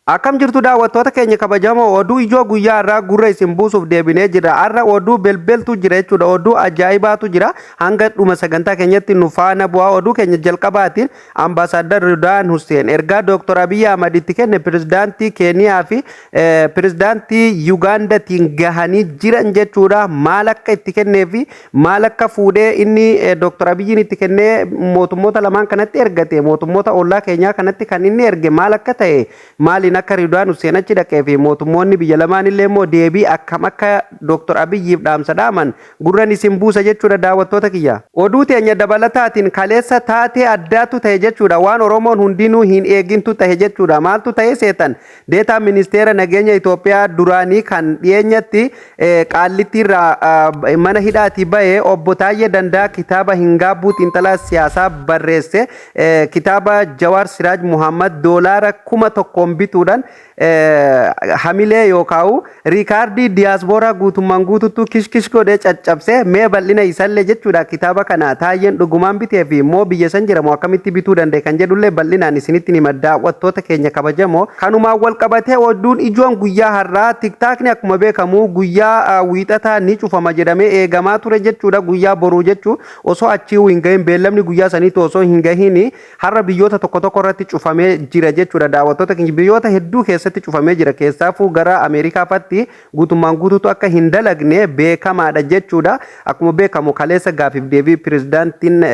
Akkam jirtu daawwattoota keenya kabajamoo? Oduu ijoo guyyaa har'aa gurra isin buusuuf deebinee jira. Har'a oduu belbeltu jira jechuudha. Oduu ajaa'ibaatu jira. Hanga dhuma sagantaa keenyatti nu faana bu'aa. Oduu keenya jalqabaatiin Ambaasaadar Ridwaan Hussein ergaa Dooktor Abiyyi Ahmad itti kenne pirezidaantii Keeniyaa fi pirezidaantii Yugaandatiin gahanii jiran jechuudha. Maal akka itti kennee fi maal akka fuudhee inni Dooktor Abiyyiin itti kennee mootummoota lamaan kanatti ergate, mootummoota ollaa keenyaa kanatti kan inni erge maal akka ta'e, maaliin akka Ridwaan Hussein achi dhaqee fi mootummoonni biyya lamaan illee immoo deebii akkam akka Dooktor Abiyyiif dhaamsa dhaaman gurran isin buusa jechuudha, daawwattoota kiyya. Oduu teenya dabalataatiin kaleessa taatee addaatu ta'e jechuudha. Waan Oromoon hundinuu hin eegintu ta'e jechuudha. Maaltu ta'e seetan? Deetaa ministeera nageenya Itoophiyaa duraanii kan dhiyeenyatti Qaallittiirraa mana hidhaatii bahe obbo Taayyee Dandaa kitaaba Hin Gaabbuu xiinxalaa siyaasaa barreesse, kitaaba Jawaar Siraaj Muhammad $1,000n bituudhaan hamilee yookaan riikaardii diyaaspooraa guutummaan guututtuu kishkish godhee caccabse. Mee bal'ina isallee jechuudha, kitaaba kana Taayyeen dhugumaan bitee fi immoo biyya san jiramu akkamitti bituu danda'e kan jedhullee bal'inaan isinitti hima, daawwattoota keenya kabajamoo. Kanumaan wal qabatee oduun ijoon guyyaa har'aa, TikTokni akkuma beekamu guyyaa Wiixataa ni cufama jedhamee eegamaa ture jechuudha. Guyyaa boruu jechuu osoo achii hin gahin, beellamni guyyaa saniitu osoo hin gahin, har'a biyyoota tokko tokko irratti cufamee jira jechuudha. Daawwattoota keenya, biyyoota hedduu keessatti cufamee jira. Keessaafuu gara Ameerikaa fatti guutummaan guutuutu akka hin dalagne beekamaadha jechuudha. Akkuma beekamu kaleessa gaafiif deebii pirezidaantiin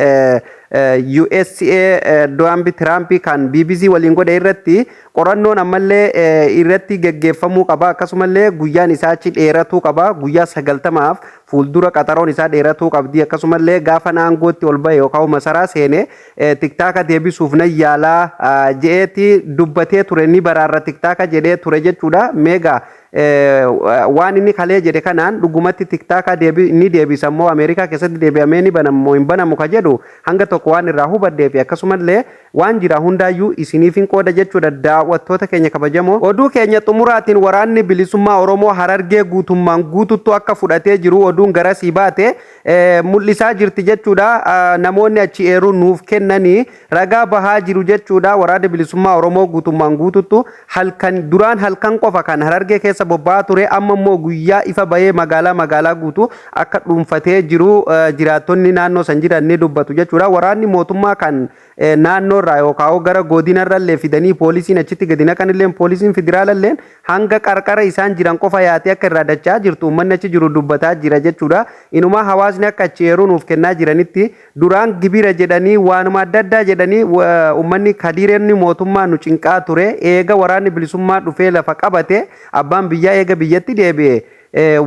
USA Doonaald Tiraamp kan BBC waliin godhe irratti qorannoon ammallee irratti geggeeffamuu qaba, akkasumallee guyyaan isaa achi dheeratuu qaba, guyyaa 90f fuuldura qaxaroon isaa dheeratuu qabdi, akkasumallee gaafa aangootti ol bahe yookaan masaraa seene TikTok deebisuuf nan yaalaa je'eeti dubbatee ture, ni baraarra TikTok jedhee ture jechuudha. Meegaa waan inni kalee jedhe kanaan dhugumatti TikTok ni deebisa immoo Ameerikaa keessatti deebi'amee ni banamu hin banamu ka jedhu hanga tokko waan irraa hubadhee fi akkasumallee waan jira hundaayyuu isiniif hin qooda jechuudha, daawwattoota keenya kabajamoo. Oduu keenya xumuraatiin waraanni bilisummaa Oromoo Harargee guutummaan guututtu akka fudhatee jiru oduun garasii baate mul'isaa jirti jechuudha. Namoonni achi eeruu nuuf kennanii ragaa bahaa jiru jechuudha. Waraanni bilisummaa Oromoo guutummaan guututtu halkan, duraan halkan qofa kan Harargee keessa bobba'aa ture, amma immoo guyyaa ifa bahee magaalaa magaalaa guutuu akka dhuunfatee jiru jiraattonni naannoo san jiran ni dubbatu jechuudha. Waraanni mootummaa kan naannoo irraa yookaan gara godina irrallee fidanii poolisiin achitti gadi naqanillee, poolisiin federaalallee hanga qarqara isaan jiran qofa yaatee akka irraa dachaa jirtu uummanni achi jiru dubbataa jira jechuudha. Inumaa hawaasni akka achi eeruu nuuf kennaa jiranitti, duraan gibira jedhanii waanuma adda addaa jedhanii uummanni kadiireenni mootummaa nu cinqaa ture, eega waraanni bilisummaa dhufee lafa qabate, abbaan biyyaa eega biyyatti deebi'e,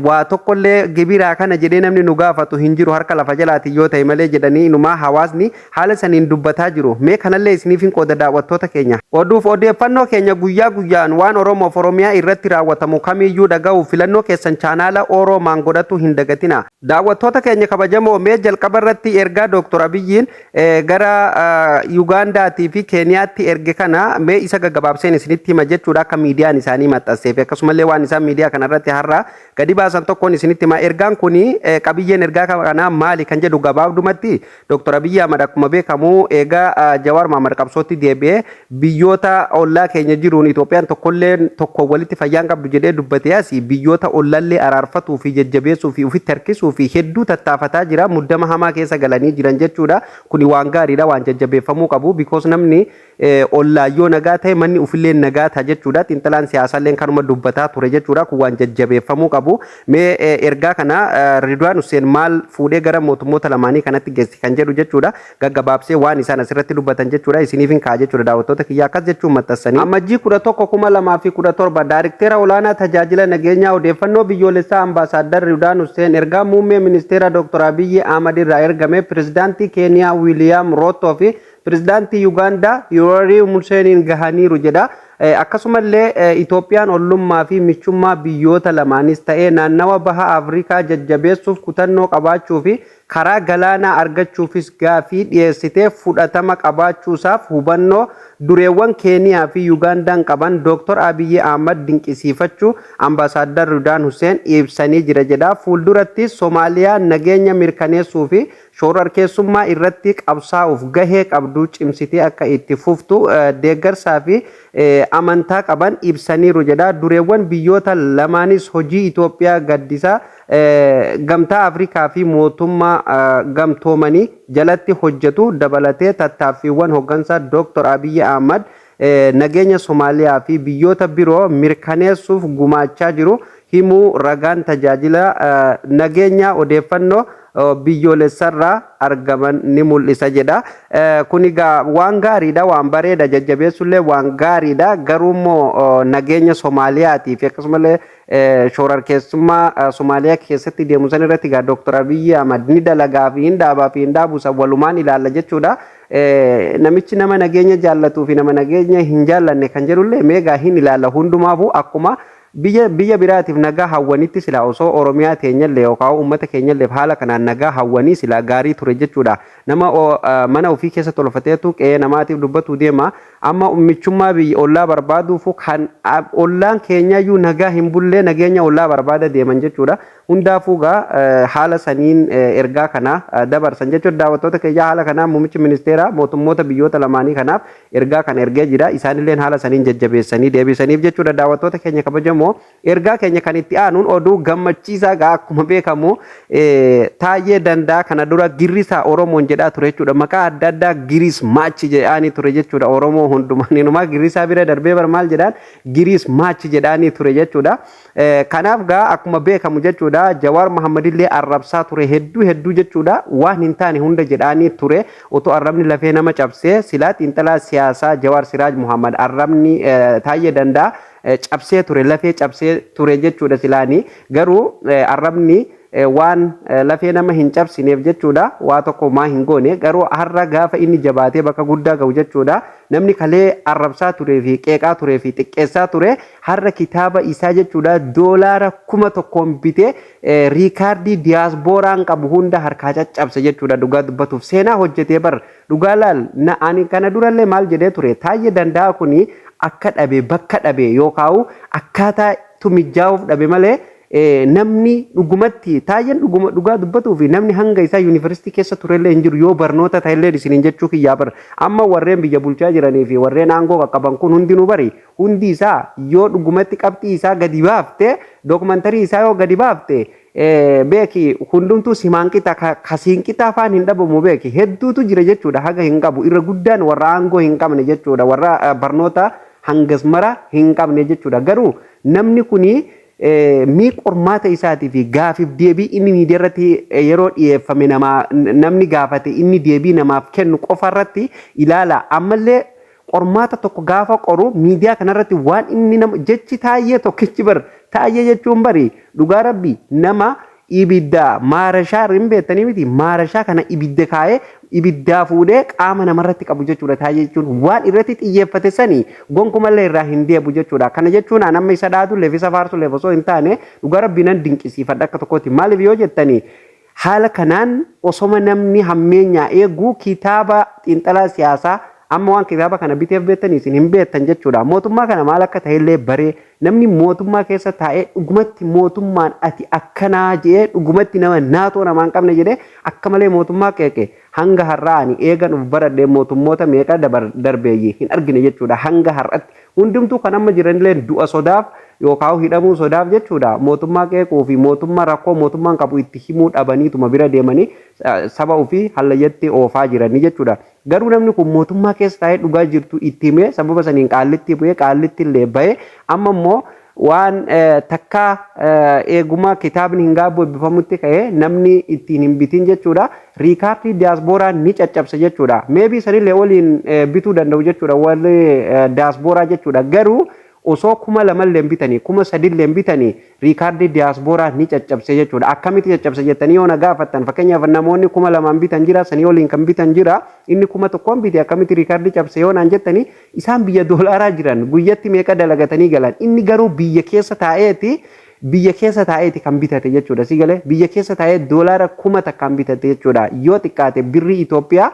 waa tokkollee gibiraa kana jedhee namni nu gaafatu hin jiru harka lafa jalaatiin yoo ta'e malee jedhanii inumaa hawaasni haala saniin dubbataa jiru. Mee kanallee isiniif hin qooda, daawwattoota keenya. Oduuf odeeffannoo keenya guyyaa guyyaan waan Oromoof Oromiyaa irratti raawwatamu kamiyyuu dhaga'uuf filannoo keessan chaanaala Oroomaan godhatu hin dagatina. Daawwattoota keenya kabajamoo, mee jalqaba irratti ergaa Dooktor Abiyyiin gara Yugaandaatii fi Keeniyaatti erge kana mee isa gaggabaabseen isinitti hima jechuudha, akka miidiyaan isaanii maxxansee fi akkasumallee waan isaan miidiyaa kanarratti har'a gadi baasan tokkoon isinitti hima. Ergaan kuni, qabiyyeen ergaa kanaa maali kan jedhu gabaabdumatti, Dooktor Abiyyi Ahmad akkuma beekamu egaa Jawaar Mohammad qabsootti deebi'ee biyyoota ollaa keenya jiruun Itoophiyaan tokkollee tokko walitti fayyaan qabdu jedhee dubbatee asii biyyoota ollallee araarfatuu fi jajjabeessuu fi ofitti harkisuu fi hedduu tattaafataa jira. Muddama hamaa keessa galanii jiran jechuudha. Kuni waan gaariidha, waan jajjabeeffamuu qabu, because namni ollaa yoo nagaa ta'e manni ofillee nagaa ta'a jechuudha. Xiinxalaan siyaasaallee kanuma dubbataa ture jechuudha. Kun waan jajjabeeffamuu qabu. Mee ergaa kana Ridwaan Hussein maal fuudhee gara mootummoota lamaanii kanatti geessi kan jedhu jechuudha. Gaggabaabsee waan isaan asirratti dubbatan jechuudha. Isiniif hin kaa'a jechuudha, daawwattoota kiyya, akkas jechuun maxxansanii. Amajjii 11/2017 Daariktera olaanaa tajaajila nageenyaa odeeffannoo biyyoolessaa Ambaasaaddar Ridwaan Hussein ergaa muummee ministeera Dr. Abiyyi Ahmad irraa ergame pirezidaantii Keeniyaa Wiiliyaam Roottoo fi pirezidaantii Yugaandaa Yoweri Museeniin gahaniiru jedha. Akkasumallee Itoophiyaan ollummaa fi michummaa biyyoota lamaanis ta'ee naannawa baha Afrikaa jajjabeessuuf kutannoo qabaachuu fi Karaa galaanaa argachuufis gaafii dhiyeessitee fudhatama qabaachuusaaf hubannoo dureewwan Keeniyaa fi Yugaandaan qaban Dooktar Abiyyi Ahmad dinqisiifachuu Ambaasaadar Ridwaan Hussein ibsanii jira jedha. Fuuldurattis Somaaliyaa nageenya mirkaneessuu fi shororkeessummaa irratti qabsaa'uuf gahee qabdu cimsitee akka itti fuftu deeggarsaa fi amantaa qaban ibsaniiru jedha. Dureewwan biyyoota lamaanis hojii Itoophiyaa gaddisa Gamtaa Afrikaa fi Mootummaa Gamtoomanii jalatti hojjetu dabalatee tattaaffiiwwan hoggansa Dooktar Abiyyi Ahmad nageenya Somaaliyaa fi biyyoota biroo mirkaneessuuf gumaachaa jiru himuu ragaan tajaajila nageenya odeeffannoo biyyoolessarraa argaman ni mul'isa jedha. Kun egaa waan gaariidha, waan bareeda, jajjabeessullee waan gaariidha. Garuu immoo nageenya Somaaliyaatii fi akkasumallee shororkeessummaa Somaaliyaa keessatti deemu san irratti egaa Dooktar Abiyyi Ahmad ni dalagaa fi hin dhaabaa fi hin dhaabu san walumaan ilaalla jechuudha. Namichi nama nageenya jaallatuu fi nama nageenya hin jaallanne kan jedhullee meegaa hin ilaalla. Hundumaafuu akkuma biyya biraatiif nagaa hawwanitti silaa osoo Oromiyaa teenyallee yookaan uummata keenyalleef haala kanaan nagaa hawwanii silaa gaarii ture jechuudha. Nama mana ofii keessa tolfateetu qe'ee namaatiif dubbatu deema. Amma michummaa biyya ollaa barbaaduufu kan ollaan keenyayyuu nagaa hin bullee nageenya ollaa barbaada deeman jechuudha. Hundaafuu gaa haala saniin ergaa kana dabarsan jechuudha. Daawwattoota keenya, haala kanaan muummichi ministeeraa mootummoota biyyoota lamaanii kanaaf ergaa kana ergee jira. Isaanilleen haala saniin jajjabeessanii deebisaniif jechuudha. Daawwattoota keenya kabajamoo, ergaa keenya kan itti aanuun oduu gammachiisaa gaa akkuma beekamu Taayyee Danda'a kana dura girrisaa Oromoon jedhaa ture jechuudha. Maqaa adda addaa giriis maachi jedhaanii ture jechuudha. Oromoo hundumaan inumaa girrisaa bira darbee bar maal jedhaan, giriis maachi jedhaanii ture jechuudha. Kanaaf gaa akkuma beekamu jechuudha, Jawaar Mahammad illee arrabsaa ture hedduu hedduu jechuudha. Waan hin taane hunda jedhaanii ture. Otoo arrabni lafee nama cabsee silaa xiinxalaa siyaasaa Jawaar Siraaj Muhammad arrabni Taayyee Danda'a cabsee ture, lafee cabsee ture jechuudha silaanii. Garuu arrabni waan lafee nama hin cabsineef jechuudha waa tokko maa hin goone. Garuu har'a gaafa inni jabaatee bakka guddaa ga'u jechuudha, namni kalee arrabsaa turee fi qeeqaa turee fi xiqqeessaa ture har'a kitaaba isaa jechuudha $1,000n bitee riikaardii diyaasbooraan qabu hunda harkaa caccabse jechuudha. Dhugaa dubbatuuf seenaa hojjetee bar. Dhugaa laal na, ani kana durallee maal jedhee ture? Taayyee Danda'a kuni akka dhabe bakka dhabe yookaan akkaataa tumijjaa'uuf dhabe malee namni dhugumatti Taayyeen dhuguma dhugaa dubbatuu fi namni hanga isaa yuunivarsiitii keessa turellee hin jiru yoo barnoota ta'ellee isiniin jechuu kiyyaa bar. Amma warreen biyya bulchaa jiranii fi warreen aangoo qaqqaban kun hundinuu bari hundi isaa yoo dhugumatti qabxii isaa gadi baafte, dookumantarii isaa yoo gadi baafte, beeki hundumtuu simaan qixa kasiin qixa afaan hin dhabamu. Beeki hedduutu jira jechuudha. Haga hin qabu irra guddaan warra aangoo hin qabne jechuudha, warra barnoota hangas mara hin qabne jechuudha. Garuu namni kuni mii qormaata isaatii fi gaafiif deebii inni miidiyaa irratti yeroo dhiyeeffame namaa namni gaafate inni deebii namaaf kennu qofa irratti ilaala. Ammallee qormaata tokko gaafa qoru miidiyaa kanarratti waan inni nama jechi Taayyee tokkichi bar, Taayyee jechuun bari dhugaa rabbi nama ibidda maarashaa hin beektanii miti, maarashaa kana ibidda kaa'ee ibiddaa fuudhee qaama namarratti qabu jechuudha. Taayyee jechuun waan irratti xiyyeeffate sanii gonkumallee irraa hin deebu jechuudha. Kana jechuun an amma isa dhaatulleef isa faarsulleef osoo hin taane, dhugaa rabbi nan dinqisiifadha akka tokkotti. Maaliif yoo jettanii, haala kanaan osoma namni hammeenyaa eegu kitaaba xiinxalaa siyaasaa amma waan kitaaba kana biteef beektanii isin hin beektan jechuudha. Mootummaa kana maal akka ta'ellee baree namni mootummaa keessa taa'ee dhugumatti mootummaan ati akkanaa jedhee dhugumatti nama naatoo namaa hin qabne jedhee akka malee mootummaa qeeqe hanga har'aa ani eegan uf baradhee mootummoota meeqa darbeeyyi hin argine jechuudha. Hanga har'atti hundumtuu kan amma jiranillee du'a sodaaf yookaan hidhamuu sodaaf jechuudha mootummaa qeequu fi mootummaa rakkoo mootummaan qabu itti himuu dhabaniituma bira deemanii saba ofii hallayyatti oofaa jiranii jechuudha. Garuu namni kun mootummaa keessa taa'ee dhugaa jirtu itti himee sababa saniin qaallitti bu'ee qaallitti illee ba'ee amma immoo waan takkaa eeguma kitaabni hin gaabbu eebbifamutti ka'ee namni ittiin hin bitin jechuudha. Riikaardii diyaasbooraa ni caccabsa jechuudha. Maybe sanillee waliin bituu danda'u jechuudha warri diyaasbooraa jechuudha. Garuu osoo 2,000llee bitanii 3,000llee bitanii riikaardii diyaasbooraa ni caccabse jechuudha. Akkamitti caccabse jettanii yoo na gaafattan, fakkeenyaaf namoonni 2,000n bitan jira, sanii oliin kan bitan jira, inni 1,000n bite akkamitti riikaardii cabse yoo naan jettanii, isaan biyya doolaaraa jiran guyyatti meeqa dalagatanii galan, inni garuu biyya keessa taa'eeti Biyya keessa taa'eeti kan bitate jechuudha. Si galee, biyya keessa taa'ee $10,000 bitate jechuudha. Yoo xiqqaate birrii Itoophiyaa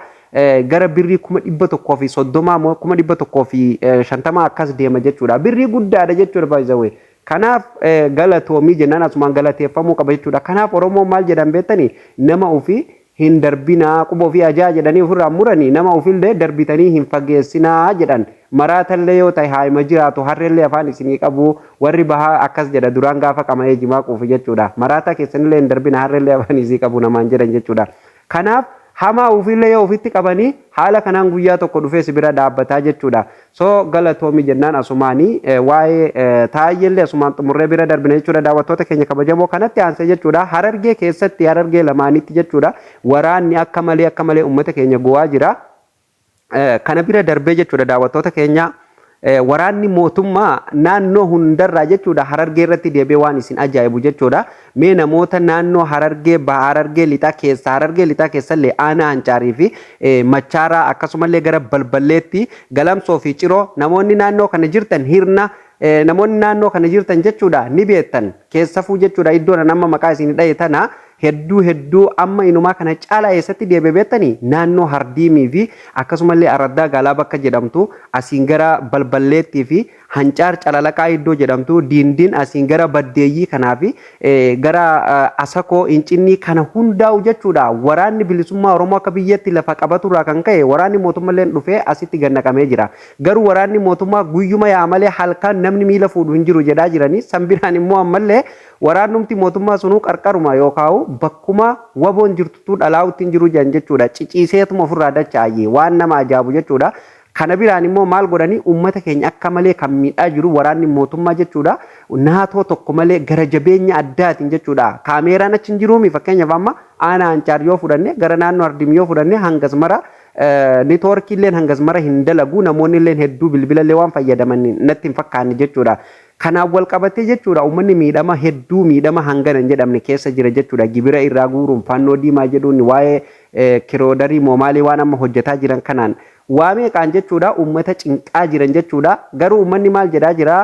gara birrii 130,000 moo 150,000 akkas deema jechuudha. Birrii guddaadha jechuudha baay'ee. Kanaaf galatoomii jennaan asumaan galateeffamuu qaba jechuudha. Kanaaf Oromoon maal jedhan beektanii? Nama ofii hin darbinaa, quba ofii ajaa jedhanii ofirraa muranii, nama ofiillee darbitanii hin fageessinaa jedhan. Maraatallee yoo ta'e haayima jiraatu, harreellee afaan isinii qabu warri bahaa akkas jedha duraan gaafa qama'ee jimaa quufu jechuudha. Maraataa keessanillee hin darbina, harreellee afaan isii qabu namaan jedhan jechuudha. Kanaaf hamaa ofiillee yoo ofitti qabanii haala kanaan guyyaa tokko dhufee si bira dhaabbataa jechuudha. So galatoomii jennaan asumaanii waa'ee Taayyeellee asumaan xumurree bira darbina jechuudha. Daawwattoota keenya kabajamoo, kanatti aansee jechuudha, Harargee keessatti, Harargee lamaanitti jechuudha, waraanni akka malee akka malee uummata keenya gowaa jira. Kana bira darbee jechuudha, daawwattoota keenya, waraanni mootummaa naannoo hundarraa jechuudha Harargee irratti deebi'ee waan isin ajaa'ibu jechuudha. Mee namoota naannoo Harargee Baha, Harargee Lixaa keessa, Harargee Lixaa keessallee aanaa Hancaarii fi Machaaraa, akkasumallee gara Balballeetti, Galamsoo fi Ciroo, namoonni naannoo kana jirtan, Hirna, namoonni naannoo kana jirtan jechuudha ni beektan. Keessafuu jechuudha iddoon amma maqaa isin dhaye tana hedduu hedduu. Amma inumaa kana caalaa eessatti deebi'e beektanii? Naannoo Hardiimii fi akkasumallee Araddaa Gaalaa bakka jedhamtu, asiin gara Balballeettii fi Hancaar Calalaqaa iddoo jedhamtu, Diindiin, asiin gara Baddeeyyii kanaa fi gara Asakoo Incinnii kana hundaa'u jechuudha. Waraanni bilisummaa Oromoo akka biyyatti lafa qabaturraa kan ka'e waraanni mootummallee dhufee asitti gannaqamee jira. Garuu waraanni mootummaa guyyuma yaa malee halkan namni miila fuudhu hin jiru jedhaa jiranii. San biraan immoo ammallee waraannumti mootummaa sunuu qarqaruma yookaan bakkuma WBOn jirtutu dhalaa'utti hin jiru jedhan jechuudha. Ciciiseetuma ofirraa dacha'ayyee waan nama ajaa'ibu jechuudha. Kana biraan immoo maal godhanii uummata keenya akka malee kan miidhaa jiru waraanni mootummaa jechuudha. Naatoo tokko malee gara jabeenya addaatiin jechuudha. Kaameeraan achi hin jiruumi. Fakkeenyaaf amma aanaa Hancaar yoo fudhanne, gara naannoo Ardim yoo fudhanne, hangas mara networkiilleen hangas mara hin dalagu, namoonni illeen hedduu bilbilallee waan fayyadaman natti hin fakkaanne jechuudha. Kanaan wal qabatee jechuudha uummanni miidhama hedduu, miidhama hangana hin jedhamne keessa jira jechuudha. Gibira irraa guuruun, fannoo diimaa jedhuun, waa'ee kiroodarii moomaalii waan amma hojjetaa jiran kanaan waa meeqaan jechuudha uummata cinqaa jiran jechuudha. Garuu uummanni maal jedhaa jira?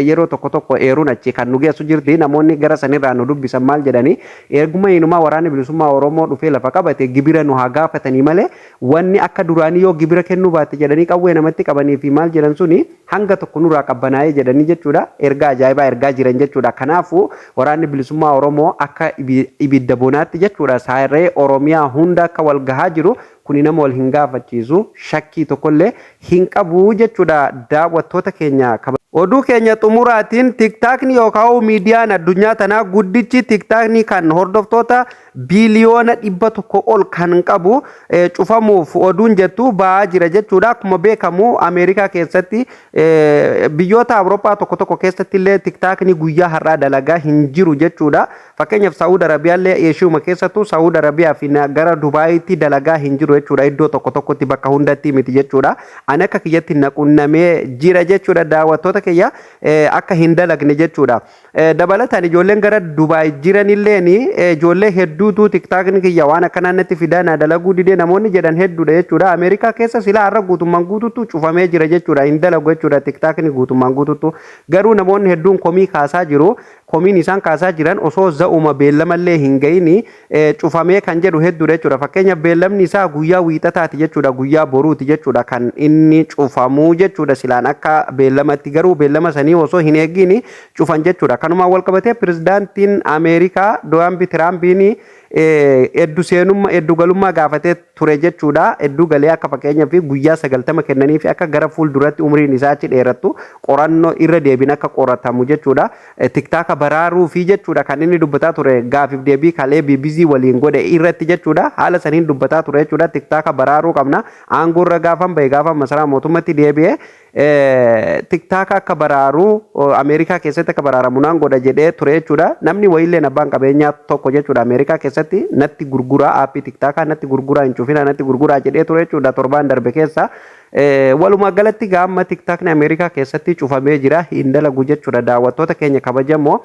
Yeroo tokko tokko eeruun achi kan nu geessu jirti. Namoonni gara sanirraa nu dubbisan maal jedhanii? Eeguma inumaa waraanni bilisummaa Oromoo dhufee lafa qabate gibira nu haa gaafatanii malee, wanni akka duraanii yoo gibira kennuu baatte jedhanii qawwee namatti qabanii fi maal jedhan suni hanga tokko nurraa qabbanaa'ee jedhanii jechuudha. Ergaa ajaa'ibaa ergaa jiran jechuudha. Kanaafuu waraanni bilisummaa Oromoo akka ibidda bonaatti jechuudha saaree Oromiyaa hunda akka wal gahaa jiru kuni nama wal hin gaafachiisu, shakkii tokkollee hin qabu jechuudha, daawwattoota keenya. Oduu keenya xumuraatiin, TikTokni yookaan miidiyaan addunyaa tanaa guddichi TikTokni kan hordoftoota 100 biiliyoona ol kan qabu cufamuuf oduun jettu ba'aa jira jechuudha. Akkuma beekamu Ameerikaa keessatti, biyyoota Awurooppaa tokko tokko keessatti illee TikTokni guyyaa har'aa dalagaa hin jiru jechuudha. Fakkeenyaaf Saawud Arabiyaallee, Eeshiuma keessattuu Saawud Arabiyaa fi gara Dubaayitti dalagaa hin jiru jechuudha. Iddoo tokko tokkotti, bakka hundatti miti jechuudha. Ani akka kiyyatti naqunnamee jira jechuudha, daawwattoota kiyya, akka hin dalagne jechuudha. Dabalataan ijoolleen gara Dubaay jiranilleen ijoollee hedduutu TikTokni kiyya waan akkanaa natti fidaa, na dalaguu didee namoonni jedhan hedduudha jechuudha. Ameerikaa keessa silaa har'a guutummaan guutuutu cufamee jira jechuudha. Hin dalagu jechuudha TikTokni guutummaan guutuutu. Garuu namoonni hedduun komii kaasaa jiru. Komiin isaan kaasaa jiran osoo za'uma beellamallee hin ga'ini cufamee kan jedhu hedduudha jechuudha. Fakkeenyaaf beellamni isaa guyyaa Wiixataati jechuudha. Guyyaa boruuti jechuudha kan inni cufamuu jechuudha silaan akka beellamatti, garuu beellama sanii osoo hin eegini cufan jechuudha. Kanumaan wal qabatee pirezidaantiin Ameerikaa Doonaald Tiraampiin eddu seenummaa eddu galummaa gaafatee ture jechuudha. Hedduu galee akka fakkeenyaaf guyyaa 90 kennanii fi akka gara fuulduratti umriin isaa achi dheerattu qorannoo irra deebiin akka qoratamu jechuudha. TikToka baraaruu fi jechuudha kan inni dubbataa ture gaafiif deebii kalee BBC waliin godhe irratti jechuudha. Haala saniin dubbataa ture jechuudha. TikToka baraaruu qabna. Aangoo irra gaafan bahe, gaafa masaraa mootummatti deebi'e, TikToka akka baraaruu, Ameerikaa keessatti akka baraaramu naan godha jedhee ture jechuudha. Namni wayiilleen abbaan qabeenyaa tokko jechuudha Ameerikaa keessatti natti gurguraa, aappii TikTokaa natti gurguraa, hin cufinaa, natti gurguraa jedhee ture jechuudha torbaan darbe keessa. Walumaa galatti gaamma TikTokni Ameerikaa keessatti cufamee jira, hin dalagu jechuudha, daawwattoota keenya kabajamoo.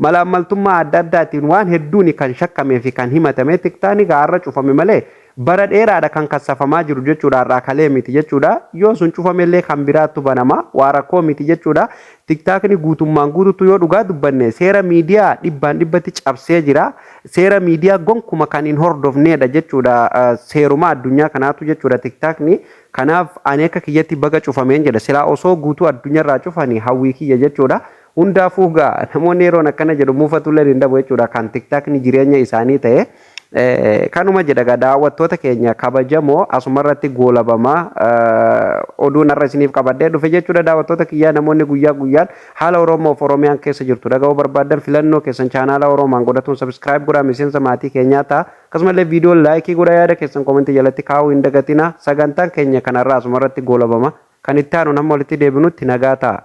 Malaammaltummaa adda addaatiin waan hedduun kan shakkamee fi kan himatame TikTokni gaarra cufame malee Bara dheeraadha kan kassafamaa jiru jechuudha, har'aa kalee miti jechuudha. Yoo sun cufamellee kan biraattu banama, waa rakkoo miti jechuudha. TikTokni guutummaan guututti yoo dhugaa dubbanne seera miidiyaa dhibbaan dhibbatti cabsee jira. Seera miidiyaa gonkuma kan hin hordofneedha jechuudha. Seeruma addunyaa kanaatu jechuudha TikTokni. Kanaaf ani akka kiyyatti baga cufameen jedha. Silaa osoo guutuu addunyaarraa cufanii hawwii kiyya jechuudha. Hundaafuu gaa namoonni yeroon akkana jedhu muufatullee hin dhabu jechuudha. Kan TikTokni jireenya isaanii ta'e. Kanuma jedha gaa daawwattoota keenya kabajamoo, asumarratti goolabamaa oduun har'a isiniif qabadhee dhufe jechuudha. Daawwattoota kiyyaa, namoonni guyyaa guyyaan haala Oromoof Oromiyaan keessa jirtu dhaga'uu barbaadan filannoo keessan chaanaala Oromaan godhatuun subscribe godhaa, miseensa maatii keenyaa ta'a. Akkasumallee viidiyoo like godhaa, yaada keessan comment jalatti kaa'uu hin dagatina. Sagantaan keenya kanarraa asumarratti goolabama. Kan itti aanu nama walitti deebinutti nagaa ta'a.